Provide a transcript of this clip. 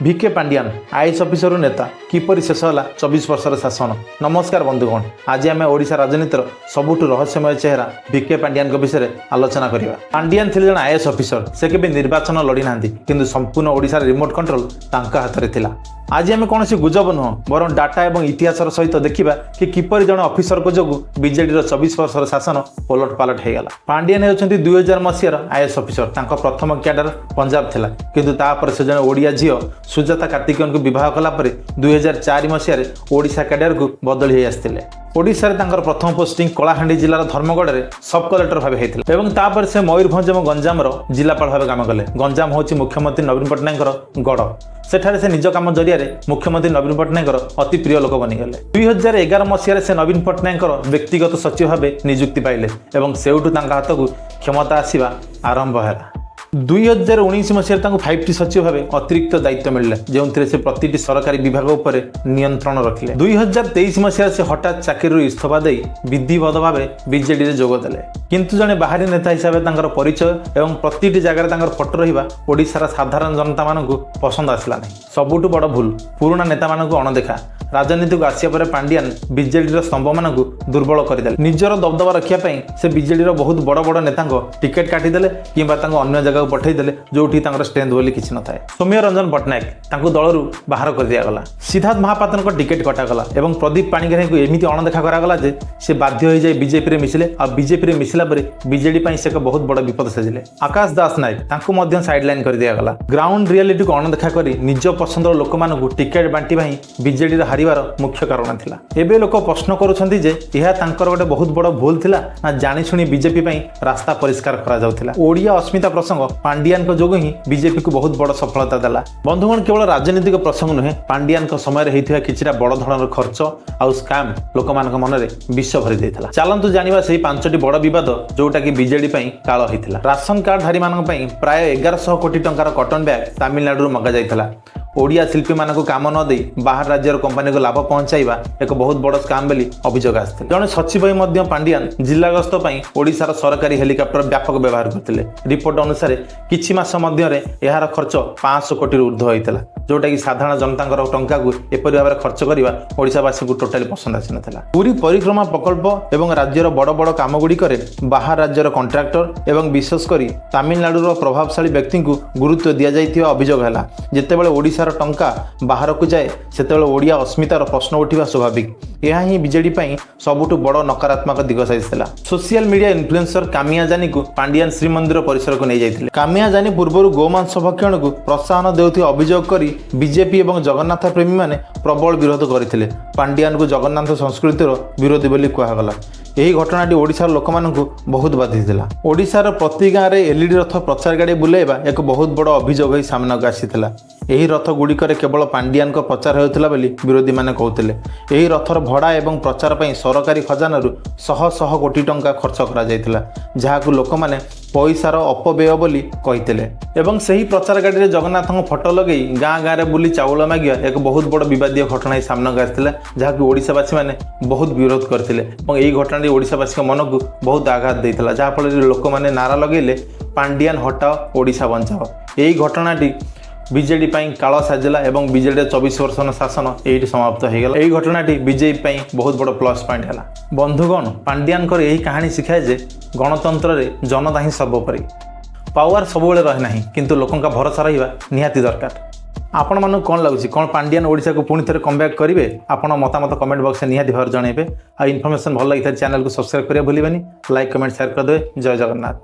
V K Pandian, IAS ଅଫିସରରୁ ନେତା, କିପରି ଶେଷ ହେଲା 24 ବର୍ଷର ଶାସନ? ନମସ୍କାର ବନ୍ଧୁଗଣ, ଆଜି ଆମେ ଓଡ଼ିଶା ରାଜନୀତିର ସବୁଠୁ ରହସ୍ୟମୟ ଚେହେରା ଭିକେ ପାଣ୍ଡିଆନଙ୍କ ବିଷୟରେ ଆଲୋଚନା କରିବା। ପାଣ୍ଡିଆନ ଥିଲେ ଜଣେ ଆଇଏଏସ୍ ଅଫିସର। ସେ କେବେ ନିର୍ବାଚନ ଲଢ଼ିନାହାନ୍ତି, କିନ୍ତୁ ସମ୍ପୂର୍ଣ୍ଣ ଓଡ଼ିଶାର ରିମୋଟ୍ କଣ୍ଟ୍ରୋଲ ତାଙ୍କ ହାତରେ ଥିଲା। ଆଜି ଆମେ କୌଣସି ଗୁଜବ ନୁହଁ, ବରଂ ଡାଟା ଏବଂ ଇତିହାସର ସହିତ ଦେଖିବା କି କିପରି ଜଣେ ଅଫିସରଙ୍କ ଯୋଗୁଁ ବିଜେଡିର 24 ବର୍ଷର ଶାସନ ଓଲଟ ପାଲଟ ହେଇଗଲା। ପାଣ୍ଡିଆନ ହେଉଛନ୍ତି 2000 ମସିହାର ଆଇଏଏସ୍ ଅଫିସର। ତାଙ୍କ ପ୍ରଥମ କ୍ୟାଡର ପଞ୍ଜାବ ଥିଲା, କିନ୍ତୁ ତାପରେ ସେ ଜଣେ ଓଡ଼ିଆ ଝିଅ ସୁଜାତା କାର୍ତ୍ତିକେୟନଙ୍କୁ ବିବାହ କଲା ପରେ 2004 ମସିହାରେ ଓଡ଼ିଶା କ୍ୟାଡରକୁ ବଦଳି ହୋଇ ଆସିଥିଲେ। ଓଡ଼ିଶାରେ ତାଙ୍କର ପ୍ରଥମ ପୋଷ୍ଟିଂ କଳାହାଣ୍ଡି ଜିଲ୍ଲାର ଧର୍ମଗଡ଼ରେ ସବ୍ କଲେକ୍ଟର ଭାବେ ହେଇଥିଲା ଏବଂ ତାପରେ ସେ ମୟୂରଭଞ୍ଜ ଏବଂ ଗଞ୍ଜାମର ଜିଲ୍ଲାପାଳ ଭାବେ କାମ କଲେ। ଗଞ୍ଜାମ ହେଉଛି ମୁଖ୍ୟମନ୍ତ୍ରୀ ନବୀନ ପଟ୍ଟନାୟକଙ୍କର ଗଡ଼। ସେଠାରେ ସେ ନିଜ କାମ ଜରିଆରେ ମୁଖ୍ୟମନ୍ତ୍ରୀ ନବୀନ ପଟ୍ଟନାୟକଙ୍କର ଅତି ପ୍ରିୟ ଲୋକ ବନିଗଲେ। 2011 ମସିହାରେ ସେ ନବୀନ ପଟ୍ଟନାୟକଙ୍କର ବ୍ୟକ୍ତିଗତ ସଚିବ ଭାବେ ନିଯୁକ୍ତି ପାଇଲେ ଏବଂ ସେଇଠୁ ତାଙ୍କ ହାତକୁ କ୍ଷମତା ଆସିବା ଆରମ୍ଭ ହେଲା। 2019 ମସିହାରେ ତାଙ୍କୁ 5ଟି ସଚିବ ଭାବେ ଅତିରିକ୍ତ ଦାୟିତ୍ୱ ମିଳିଲା, ଯେଉଁଥିରେ ସେ ପ୍ରତିଟି ସରକାରୀ ବିଭାଗ ଉପରେ ନିୟନ୍ତ୍ରଣ ରଖିଲେ। 2023 ମସିହାରେ ସେ ହଠାତ୍ ଚାକିରିରୁ ଇସ୍ତଫା ଦେଇ ବିଧିବଦ୍ଧ ଭାବେ ବିଜେଡିରେ ଯୋଗ ଦେଲେ। କିନ୍ତୁ ଜଣେ ବାହାରୀ ନେତା ହିସାବରେ ତାଙ୍କର ପରିଚୟ ଏବଂ ପ୍ରତିଟି ଜାଗାରେ ତାଙ୍କର ଫଟୋ ରହିବା ଓଡ଼ିଶାର ସାଧାରଣ ଜନତାମାନଙ୍କୁ ପସନ୍ଦ ଆସିଲା ନାହିଁ। ସବୁଠୁ ବଡ଼ ଭୁଲ, ପୁରୁଣା ନେତାମାନଙ୍କୁ ଅଣଦେଖା। ରାଜନୀତିକୁ ଆସିବା ପରେ ପାଣ୍ଡିଆନ ବିଜେଡିର ସ୍ତମ୍ଭମାନଙ୍କୁ ଦୁର୍ବଳ କରିଦେଲେ। ନିଜର ଦବଦବା ରଖିବା ପାଇଁ ସେ ବିଜେଡିର ବହୁତ ବଡ଼ ବଡ଼ ନେତାଙ୍କ ଟିକେଟ୍ କାଟିଦେଲେ କିମ୍ବା ତାଙ୍କୁ ଅନ୍ୟ ଜାଗାକୁ ପଠାଇଦେଲେ, ଯେଉଁଠି ତାଙ୍କର ଷ୍ଟ୍ରେନ୍ଥ ବୋଲି କିଛି ନଥାଏ। ସୌମ୍ୟ ରଞ୍ଜନ ପଟ୍ଟନାୟକ, ତାଙ୍କୁ ଦଳରୁ ବାହାର କରିଦିଆଗଲା। ସିଦ୍ଧାର୍ଥ ମହାପାତ୍ରଙ୍କ ଟିକେଟ୍ କଟାଗଲା ଏବଂ ପ୍ରଦୀପ ପାଣିଗ୍ରାହୀଙ୍କୁ ଏମିତି ଅଣଦେଖା କରାଗଲା ଯେ ସେ ବାଧ୍ୟ ହୋଇଯାଇ ବିଜେପିରେ ମିଶିଲେ। ଆଉ ବିଜେପିରେ ମିଶିଲା ପରେ ବିଜେଡି ପାଇଁ ସେ ଏକ ବହୁତ ବଡ଼ ବିପଦ ସାଜିଲେ। ଆକାଶ ଦାସ ନାୟକ, ତାଙ୍କୁ ମଧ୍ୟ ସାଇଡ୍ ଲାଇନ୍ କରିଦିଆଗଲା। ଗ୍ରାଉଣ୍ଡ ରିଆଲିଟିକୁ ଅଣଦେଖା କରି ନିଜ ପସନ୍ଦର ଲୋକମାନଙ୍କୁ ଟିକେଟ୍ ବାଣ୍ଟିବା ହିଁ ବିଜେଡିର ହାରିବାର ମୁଖ୍ୟ କାରଣ ଥିଲା। ଏବେ ଲୋକ ପ୍ରଶ୍ନ କରୁଛନ୍ତି ଯେ ଏହା ତାଙ୍କର ଗୋଟେ ବହୁତ ବଡ଼ ଭୁଲ ଥିଲା ନା ଜାଣିଶୁଣି ବିଜେପି ପାଇଁ ରାସ୍ତା ପରିଷ୍କାର କରାଯାଉଥିଲା? ଓଡ଼ିଆ ଅସ୍ମିତା ପ୍ରସଙ୍ଗ ପାଣ୍ଡିଆନଙ୍କ ଯୋଗୁଁ ହିଁ ବିଜେପିକୁ ବହୁତ ବଡ଼ ସଫଳତା ଦେଲା। ବନ୍ଧୁଗଣ, କେବଳ ରାଜନୈତିକ ପ୍ରସଙ୍ଗ ନୁହେଁ, ପାଣ୍ଡିଆନଙ୍କ ସମୟରେ ହେଇଥିବା କିଛିଟା ବଡ଼ ଧରଣର ଖର୍ଚ୍ଚ ଆଉ ସ୍କାମ୍ ଲୋକମାନଙ୍କ ମନରେ ବିଷ ଭରି ଦେଇଥିଲା। ଚାଲନ୍ତୁ ଜାଣିବା ସେଇ ପାଞ୍ଚଟି ବଡ଼ ବିବାଦ, ଯୋଉଟାକି ବିଜେଡି ପାଇଁ କାଳ ହେଇଥିଲା। ରାସନ କାର୍ଡଧାରୀମାନଙ୍କ ପାଇଁ ପ୍ରାୟ 1100 କୋଟି ଟଙ୍କାର କଟନ ବ୍ୟାଗ ତାମିଲନାଡୁରୁ ମଗାଯାଇଥିଲା। ଓଡ଼ିଆ ଶିଳ୍ପୀମାନଙ୍କୁ କାମ ନ ଦେଇ ବାହାର ରାଜ୍ୟର କମ୍ପାନୀକୁ ଲାଭ ପହଞ୍ଚାଇବା ଏକ ବହୁତ ବଡ଼ ସ୍କାମ୍ ବୋଲି ଅଭିଯୋଗ ଆସିଥିଲା। ଜଣେ ସଚିବ ହୋଇ ମଧ୍ୟ ପାଣ୍ଡିଆନ ଜିଲ୍ଲା ଗସ୍ତ ପାଇଁ ଓଡ଼ିଶାର ସରକାରୀ ହେଲିକପ୍ଟର ବ୍ୟାପକ ବ୍ୟବହାର କରିଥିଲେ। ରିପୋର୍ଟ ଅନୁସାରେ କିଛି ମାସ ମଧ୍ୟରେ ଏହାର ଖର୍ଚ୍ଚ 500 କୋଟିରୁ ଉର୍ଦ୍ଧ୍ୱ ହୋଇଥିଲା, ଯୋଉଟାକି ସାଧାରଣ ଜନତାଙ୍କର ଟଙ୍କାକୁ ଏପରି ଭାବରେ ଖର୍ଚ୍ଚ କରିବା ଓଡ଼ିଶାବାସୀଙ୍କୁ ଟୋଟାଲି ପସନ୍ଦ ଆସିନଥିଲା। ପୁରୀ ପରିକ୍ରମା ପ୍ରକଳ୍ପ ଏବଂ ରାଜ୍ୟର ବଡ଼ ବଡ଼ କାମଗୁଡ଼ିକରେ ବାହାର ରାଜ୍ୟର କଣ୍ଟ୍ରାକ୍ଟର ଏବଂ ବିଶେଷ କରି ତାମିଲନାଡୁର ପ୍ରଭାବଶାଳୀ ବ୍ୟକ୍ତିଙ୍କୁ ଗୁରୁତ୍ୱ ଦିଆଯାଇଥିବା ଅଭିଯୋଗ ହେଲା। ଯେତେବେଳେ ଓଡ଼ିଶାର ଟଙ୍କା ବାହାରକୁ ଯାଏ, ସେତେବେଳେ ଓଡ଼ିଆ ଅସ୍ମିତାର ପ୍ରଶ୍ନ ଉଠିବା ସ୍ୱାଭାବିକ। ଏହା ହିଁ ବିଜେଡି ପାଇଁ ସବୁଠୁ ବଡ଼ ନକାରାତ୍ମକ ଦିଗ ସାଜିଥିଲା। ସୋସିଆଲ ମିଡ଼ିଆ ଇନଫ୍ଲୁଏନ୍ସର କାମିଆ ଜାନିକୁ ପାଣ୍ଡିଆନ ଶ୍ରୀମନ୍ଦିର ପରିସରକୁ ନେଇଯାଇଥିଲେ। କାମିଆ ଜାନି ପୂର୍ବରୁ ଗୋମାଂସ ଭକ୍ଷଣକୁ ପ୍ରୋତ୍ସାହନ ଦେଉଥିବା ଅଭିଯୋଗ କରି ବିଜେପି ଏବଂ ଜଗନ୍ନାଥ ପ୍ରେମୀମାନେ ପ୍ରବଳ ବିରୋଧ କରିଥିଲେ। ପାଣ୍ଡିଆନକୁ ଜଗନ୍ନାଥ ସଂସ୍କୃତିର ବିରୋଧୀ ବୋଲି କୁହାଗଲା। ଏହି ଘଟଣାଟି ଓଡ଼ିଶାର ଲୋକମାନଙ୍କୁ ବହୁତ ବାଧିଥିଲା। ଓଡ଼ିଶାର ପ୍ରତି ଗାଁରେ ଏଲ୍ଇଡି ରଥ ପ୍ରଚାର ଗାଡ଼ି ବୁଲାଇବା ଏକ ବହୁତ ବଡ଼ ଅଭିଯୋଗ ହୋଇ ସାମ୍ନାକୁ ଆସିଥିଲା। ଏହି ରଥ ଗୁଡ଼ିକରେ କେବଳ ପାଣ୍ଡିଆନଙ୍କ ପ୍ରଚାର ହେଉଥିଲା ବୋଲି ବିରୋଧୀମାନେ କହୁଥିଲେ। ଏହି ରଥର ଭଡ଼ା ଏବଂ ପ୍ରଚାର ପାଇଁ ସରକାରୀ ଖଜାନାରୁ ଶହ ଶହ କୋଟି ଟଙ୍କା ଖର୍ଚ୍ଚ କରାଯାଇଥିଲା, ଯାହାକୁ ଲୋକମାନେ ପଇସାର ଅପବ୍ୟୟ ବୋଲି କହିଥିଲେ। ଏବଂ ସେହି ପ୍ରଚାର ଗାଡ଼ିରେ ଜଗନ୍ନାଥଙ୍କ ଫଟୋ ଲଗେଇ ଗାଁ ଗାଁରେ ବୁଲି ଚାଉଳ ମାଗିବା ଏକ ବହୁତ ବଡ଼ ବିବାଦୀୟ ଘଟଣା ହେଇ ସାମ୍ନାକୁ ଆସିଥିଲା, ଯାହାକୁ ଓଡ଼ିଶାବାସୀମାନେ ବହୁତ ବିରୋଧ କରିଥିଲେ। ଏବଂ ଏହି ଘଟଣାଟି ଓଡ଼ିଶାବାସୀଙ୍କ ମନକୁ ବହୁତ ଆଘାତ ଦେଇଥିଲା, ଯାହାଫଳରେ ଲୋକମାନେ ନାରା ଲଗେଇଲେ, "ପାଣ୍ଡିଆନ ହଟାଅ, ଓଡ଼ିଶା ବଞ୍ଚାଅ"। ଏହି ଘଟଣାଟି ବିଜେଡି ପାଇଁ କାଳ ସାଜିଲା ଏବଂ ବିଜେଡିର 24 ବର୍ଷର ଶାସନ ଏଇଠି ସମାପ୍ତ ହୋଇଗଲା। ଏହି ଘଟଣାଟି ବିଜେପି ପାଇଁ ବହୁତ ବଡ଼ ପ୍ଲସ୍ ପଏଣ୍ଟ ହେଲା। ବନ୍ଧୁଗଣ, ପାଣ୍ଡିଆନଙ୍କର ଏହି କାହାଣୀ ଶିଖାଏ ଯେ ଗଣତନ୍ତ୍ରରେ ଜନତା ହିଁ ସର୍ବୋପରି। ପାୱାର ସବୁବେଳେ ରହେ ନାହିଁ, କିନ୍ତୁ ଲୋକଙ୍କ ଭରସା ରହିବା ନିହାତି ଦରକାର। ଆପଣମାନଙ୍କୁ କ'ଣ ଲାଗୁଛି? କ'ଣ ପାଣ୍ଡିଆନ ଓଡ଼ିଶାକୁ ପୁଣି ଥରେ କମ୍ବ୍ୟାକ୍ କରିବେ? ଆପଣ ମତାମତ କମେଣ୍ଟ ବକ୍ସରେ ନିହାତି ଭାବରେ ଜଣାଇବେ। ଆଉ ଇନଫର୍ମେସନ୍ ଭଲ ଲାଗିଥାଏ, ଚ୍ୟାନେଲକୁ ସବସ୍କ୍ରାଇବ୍ କରିବା ଭୁଲିବେନି। ଲାଇକ୍, କମେଣ୍ଟ, ସେୟାର କରିଦେବେ। ଜୟ ଜଗନ୍ନାଥ।